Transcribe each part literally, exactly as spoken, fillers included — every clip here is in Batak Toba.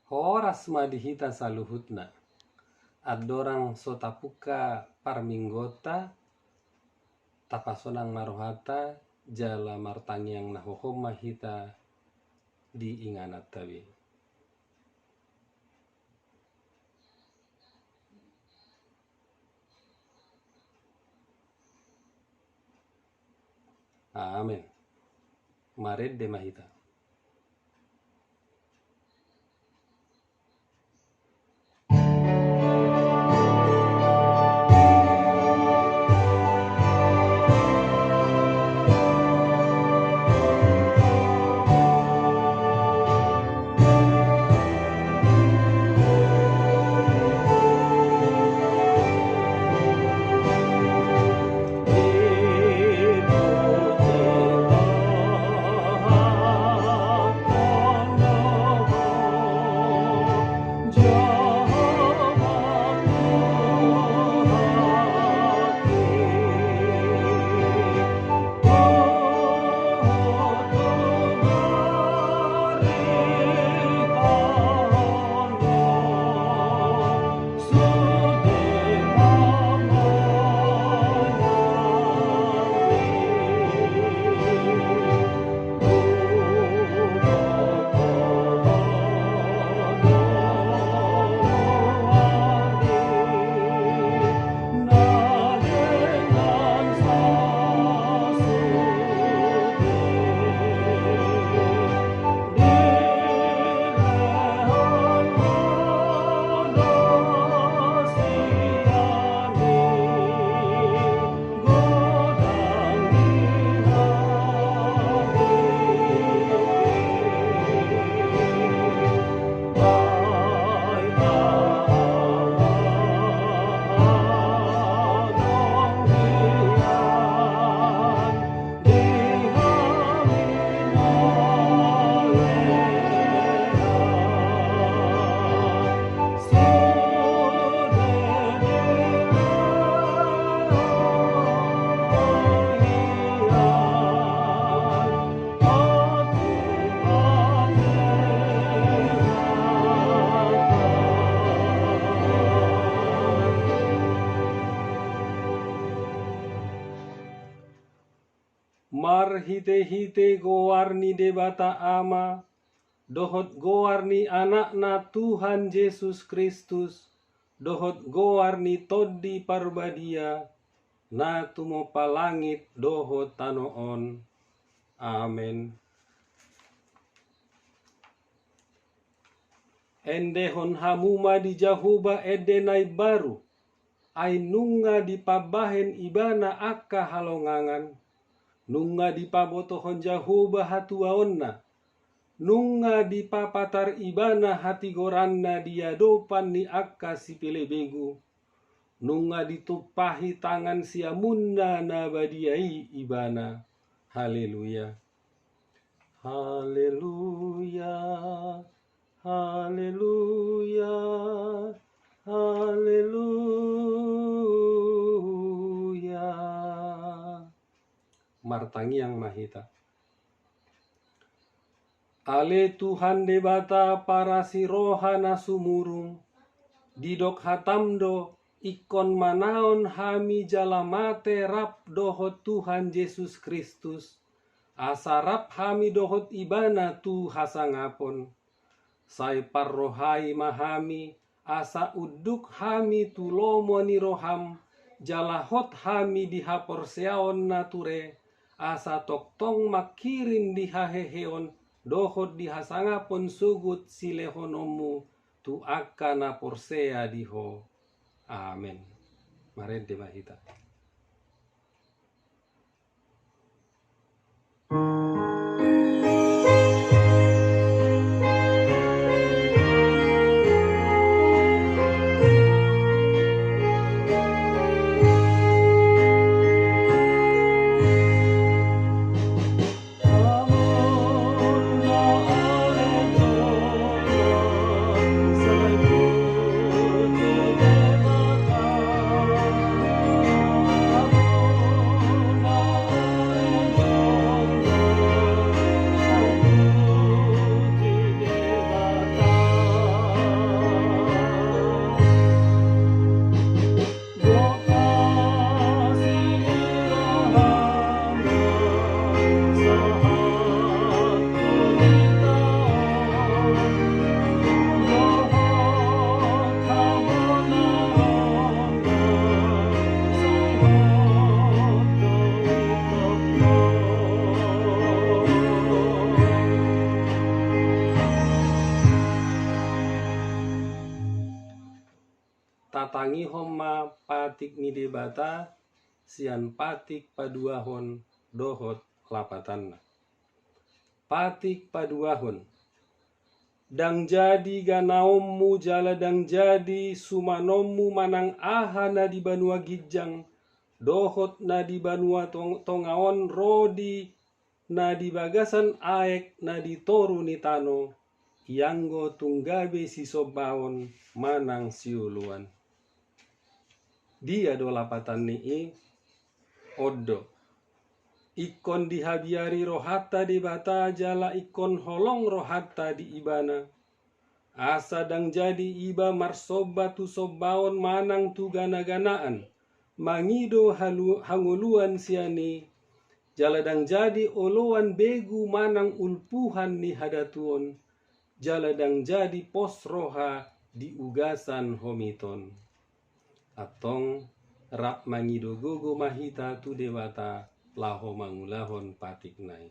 Horas ma di hita saluhutna. Andorang so tapungka parmingguonta, tapasonang ma rohanta jala martangiang na hohom ma hita di ingananta be. Amen. Marende ma hita. Marhitehite goar ni Debata Ama, dohot goar ni Anakna Tuhan Jesus Kristus, dohot goar ni Tondi Parbadia, na tumompa langit dohot tano on. Amen. Endehon hamu ma di Jahowa ende na imbaru, ai nunga dipambahen Ibana angka halongangan, nunga dipabotohon Jahowa hatuaonna, nunga dipapatar Ibana hatigoranna di adopan ni angka sipelebegu, nunga ditumpahi tangan siamunna na badia i Ibana. Haleluya. Haleluya. Haleluya. Haleluya. Martangiang ma hita. Ale Tuhan Debata parasi roha na sumurung, didok hatam do, ingkon manaon hami jala mate rap dohot Tuhan Jesus Kristus, asa rap hami dohot Ibana tu hasangapon. Sai parrohai ma hami, asa unduk hami tu lomo ni roham, jala hot hami di haporseaon na ture, asa tongtong mangkirim di haheheon dohot di hasangapon sogot silehononmu tu angka na porsea di Ho. Amen. Marende ma hita. Tangihon ma patik ni Debata sian patik paduahon dohot lapatanna. Patik paduahon. Ndang jadi ganaonmu jala ndang jadi sumanonmu manang aha na di banua ginjang dohot na di banua tong-, tonga on ro di na di bagasan aek na di toru ni tano, ianggo tung gabe sisombaon manang sioloan. Dia do lapatan ni i? On do. Ingkon dihabiari rohanta Debata jala ingkon holong rohanta di Ibana. Asa ndang jadi iba marsomba tu sombaon manang tu ganaganaan, mangido halu-, hangoluan sian i, jala ndang jadi oloan begu manang ulpuhan ni hadatuon, jala ndang jadi pos roha di ugasan homiton. Antong rap mangido gogo ma hita tu Debata laho mangulahon patikna i.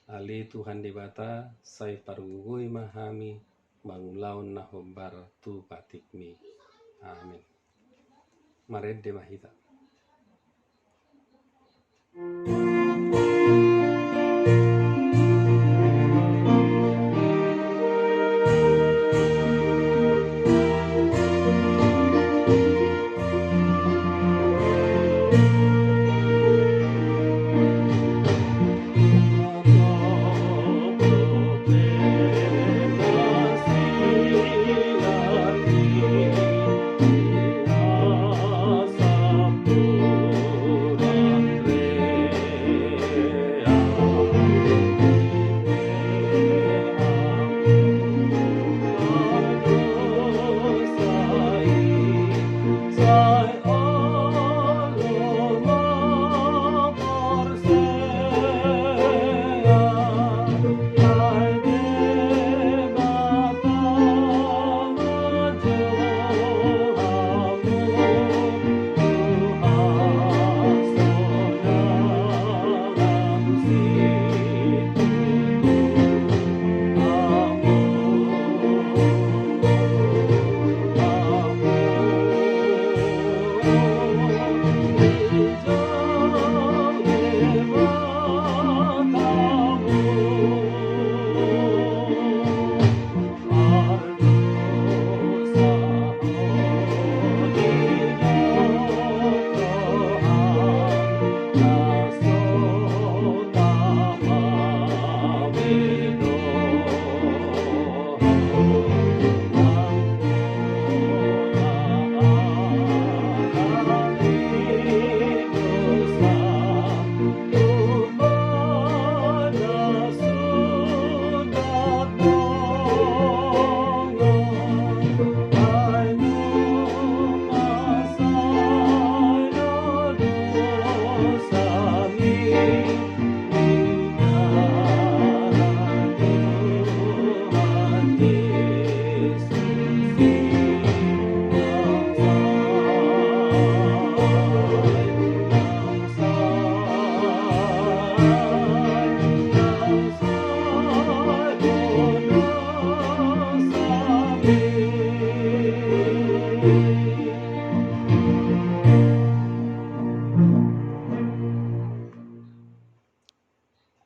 Ale Tuhan Debata, sai pargogoi ma hami mangulahon na hombar tu patikmi. Amen. Marende ma hita.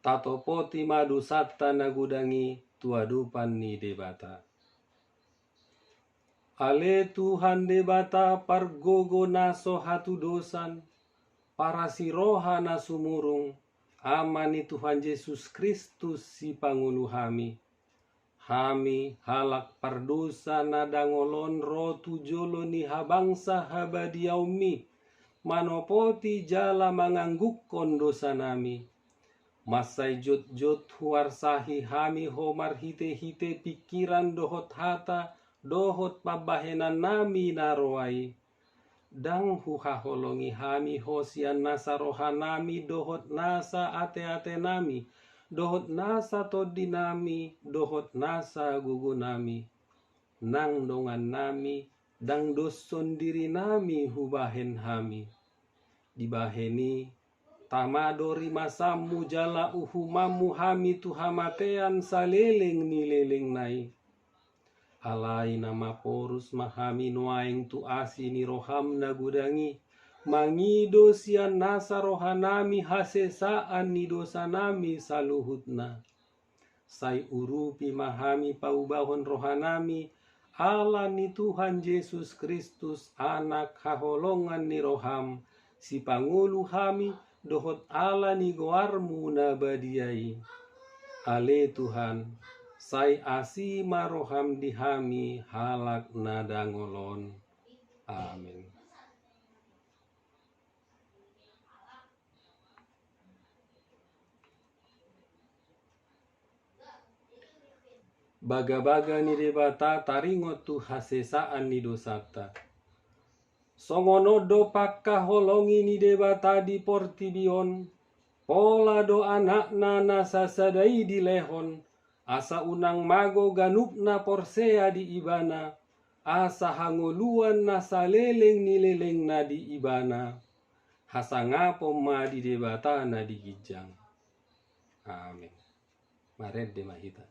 Tatopoti ma dosanta na godang i tu adopan ni Debata. Ale Tuhan Debata pargogo na so hatudosan, parasi roha na sumurung, Ama ni Tuhan Jesus Kristus Sipangolu hami. Hami halak pardosa na dangol on ro tu jolo ni habangsa habadiaonmi, manopoti jala manganggungkon dosanami. Mansai jotjot huarsahi hami Ho marhitehite pingkiran dohot hata dohot pambahenannami na roa i. Ndang huhaholongi hami Ho sian nasa rohanami dohot nasa ateatenami, dohot nasa tondinami, dohot nasa gogonami. Nang dongannami, ndang doshon dirinami hubahen hami. Dibahen i, tama do rimasanmu jala uhumanmu hami tu hamatean saleleng ni lelengna i. Alai na maporus ma hami nuaeng tu asi ni roham na godang i, mangido sian nasa rohanami hasesaan ni dosanami saluhutna. Sai urupi ma hami paubahon rohanami, ala ni Tuhan Jesus Kristus, Anak haholongan ni roham, sipangolu hami dohot ala ni goarmu na badia i. Ale Tuhan, sai asi ma roham di hami halak na dangol on. Amen. Bagabaga ni Debata taringot tu hasesaan ni dosanta. Songon on do pangkaholongi ni Debata di portibi on, pola do Anakna na sasada i dilehon, asa unang mago ganup na porsea di Ibana, asa hangoluan na saleleng ni lelengna di Ibana. Hasangapon ma di Debata na di ginjang. Amen. Marende ma hita.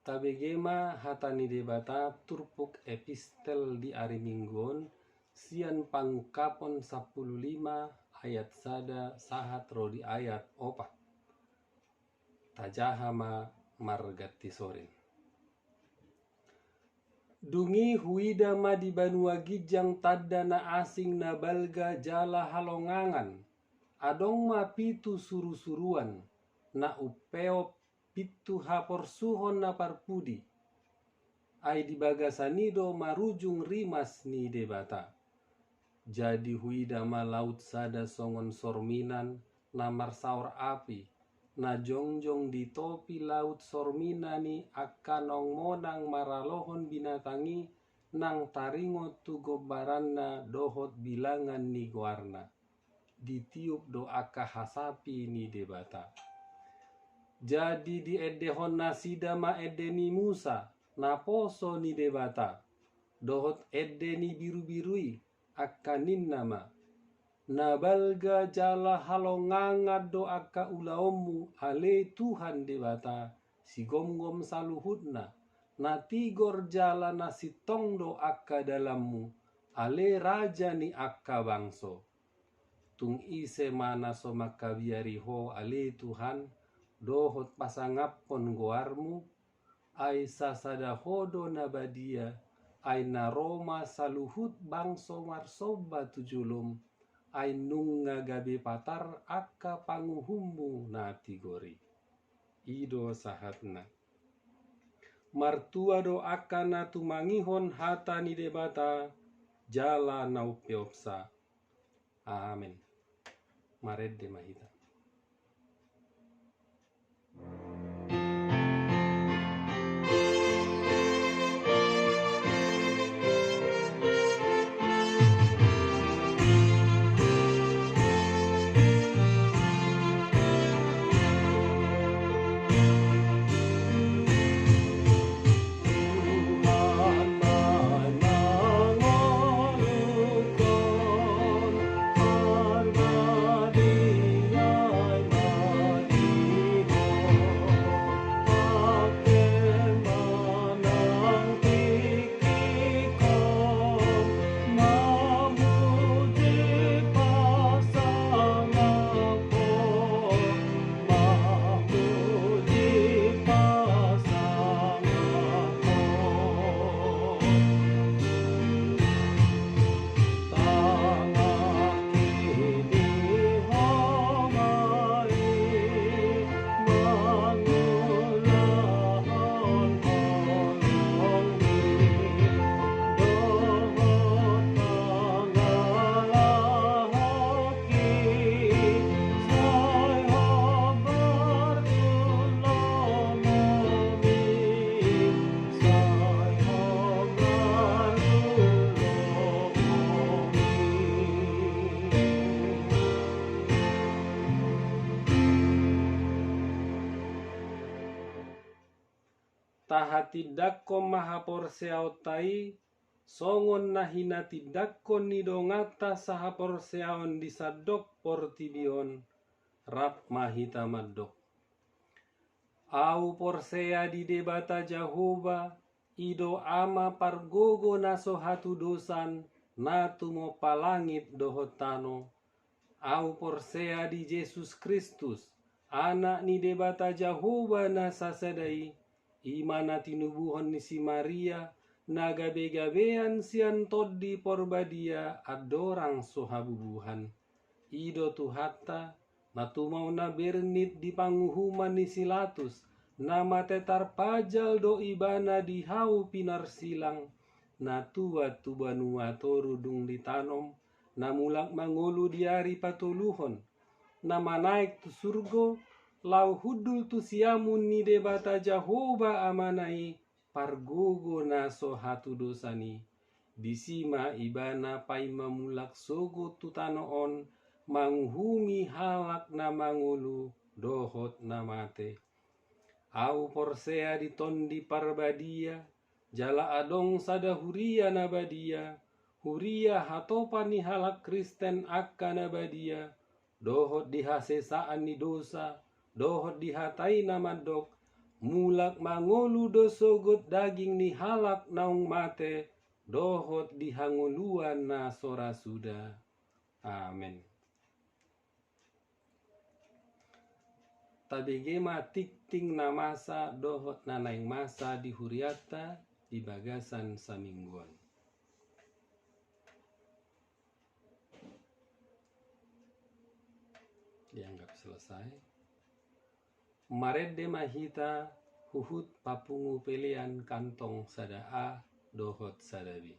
Tabege ma hata ni Debata turpuk epistel di ari Minggu on, sian Pangungkapon sampulu lima ayat sada sahat ro di ayat opat. Tajaha ma marganti sorin. Dung i huida ma di banua ginjang tanda na asing na balga jala halongangan, adong ma pitu surusuruan, na umpeop pitu haporsuhon na parpudi. Ai di bagasan i do marujung rimas ni Debata. Jadi huida ma laut sada songon sorminan na marsaor api, na jongjong di topi laut sorminan i angka naung monang maralohon binatang i, nang taringot tu gombaranna dohot bilangan ni goarna, ditiup do angka hasapi ni Debata. Jadi diendehon nasida ma ende ni Musa, naposo ni Debata, dohot ende ni birubiru i, angka ninna ma: Na balga jala halongangan do angka ulaonmu, ale Tuhan Debata, sigomgom saluhutna, na tigor jala na sintong do angka dalanmu, ale raja ni angka bangso. Tung ise ma na so mangkabiari Ho, ale Tuhan, dohot pasangaphon goarmu? Ai sasada Ho do na badia, ai na ro ma saluhut bangso marsomba tu jolom, ai nunga gabe patar angka panguhummu na tigor i. I do sahatna. Martua do angka na tumangihon hata ni Debata, jala na umpeopsa. Amen. Marende ma hita. tahatindangkon ma haporseaonta i, songon na hinatindangkon ni donganta sahaporseaon di sandok portibi on, rap ma hita mandok. Ahu porsea di Debata Jahowa, i do Ama pargogo na so hatudosan, na tumompa langit dohot tano. Ahu porsea di Jesus Kristus, Anak ni Debata Jahowa na sasada i, i ma na tinubuhon ni si Maria, na gabegabean sian Tondi Porbadia andorang so habubuhan. I do Tuhanta, na tumaona bernit di panguhuman ni si Latus, na mate tarpajal do Ibana di hau pinarsilang, na tuat tu banua toru dung ditanom, na mulak mangolu di ari patoluhon, na manaek tu surgo, laho hundul tu siamun ni Debata Jahowa Amana i, pargogo na so hatudosan i. Disi ma Ibana paima mulak sogot tu tano on, manguhumi halak na mangolu dohot na mate. Ahu porsea di Tondi Parbadia, jala adong sada huria na badia, huria hatopan ni halak Kristen angka na badia, dohot di hasesaan ni dosa, dohot di hata i na mandok, mulak mangolu do sogot daging ni halak naung mate, dohot di hangoluan na so ra suda. Amen. Tabege ma tingting na masa dohot na naeng masa di hurianta di bagasan saminggu on. Dianggap selesai. Marende ma hita huhut papungu pelean kantong sada A dohot sada B.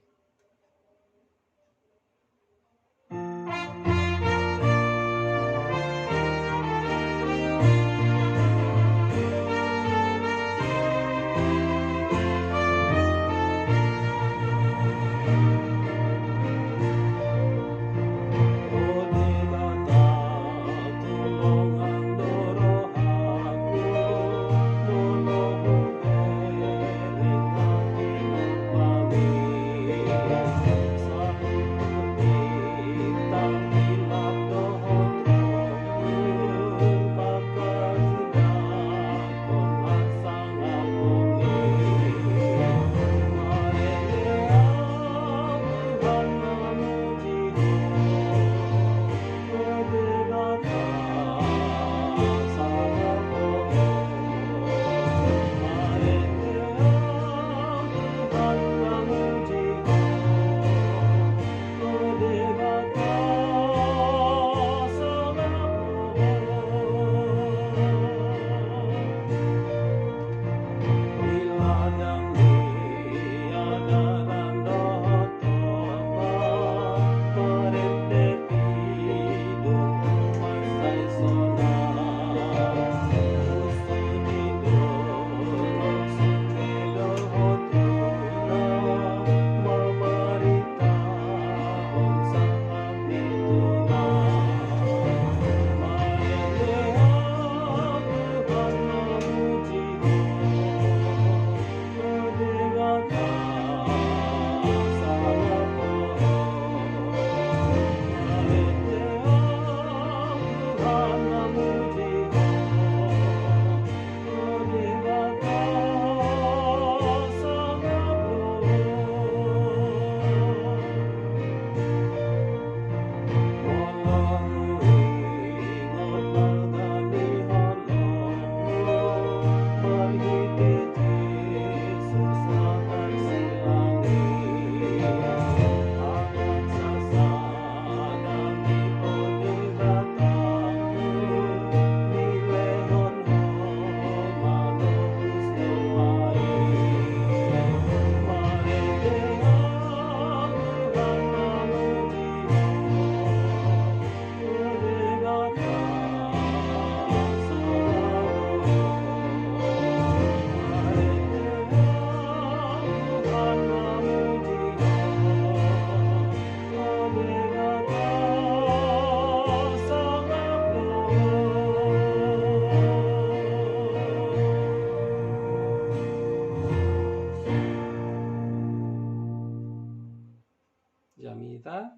Hita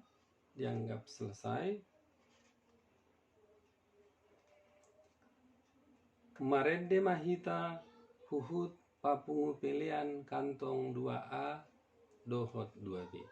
dianggap selesai. Marende ma hita huhut papungu pelean kantong dua A dohot dua B.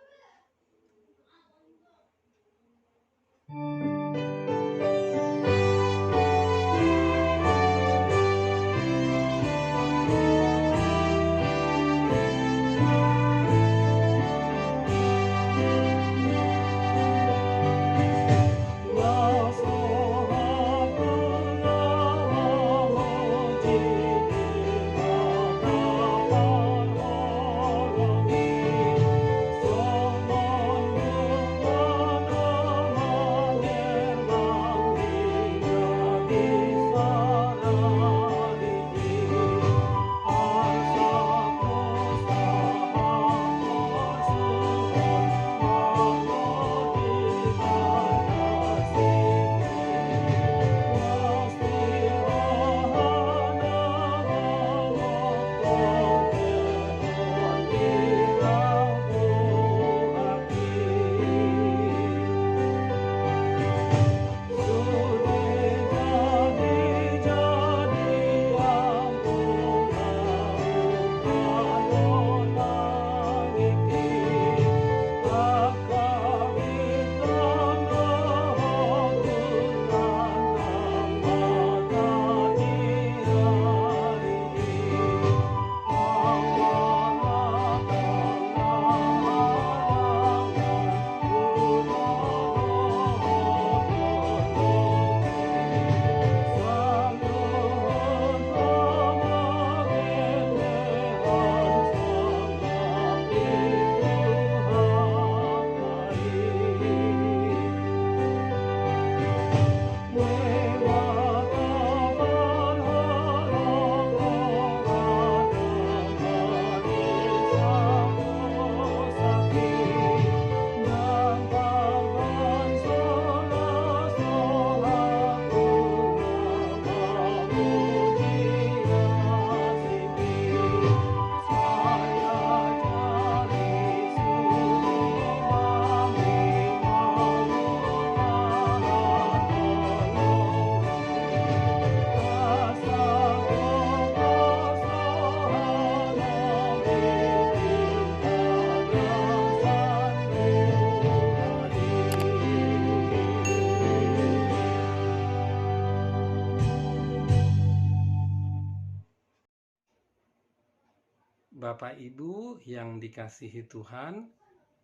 Bapak Ibu yang dikasihi Tuhan,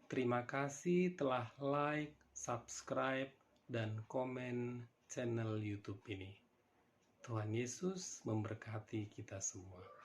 terima kasih telah like, subscribe, dan komen channel YouTube ini. Tuhan Yesus memberkati kita semua.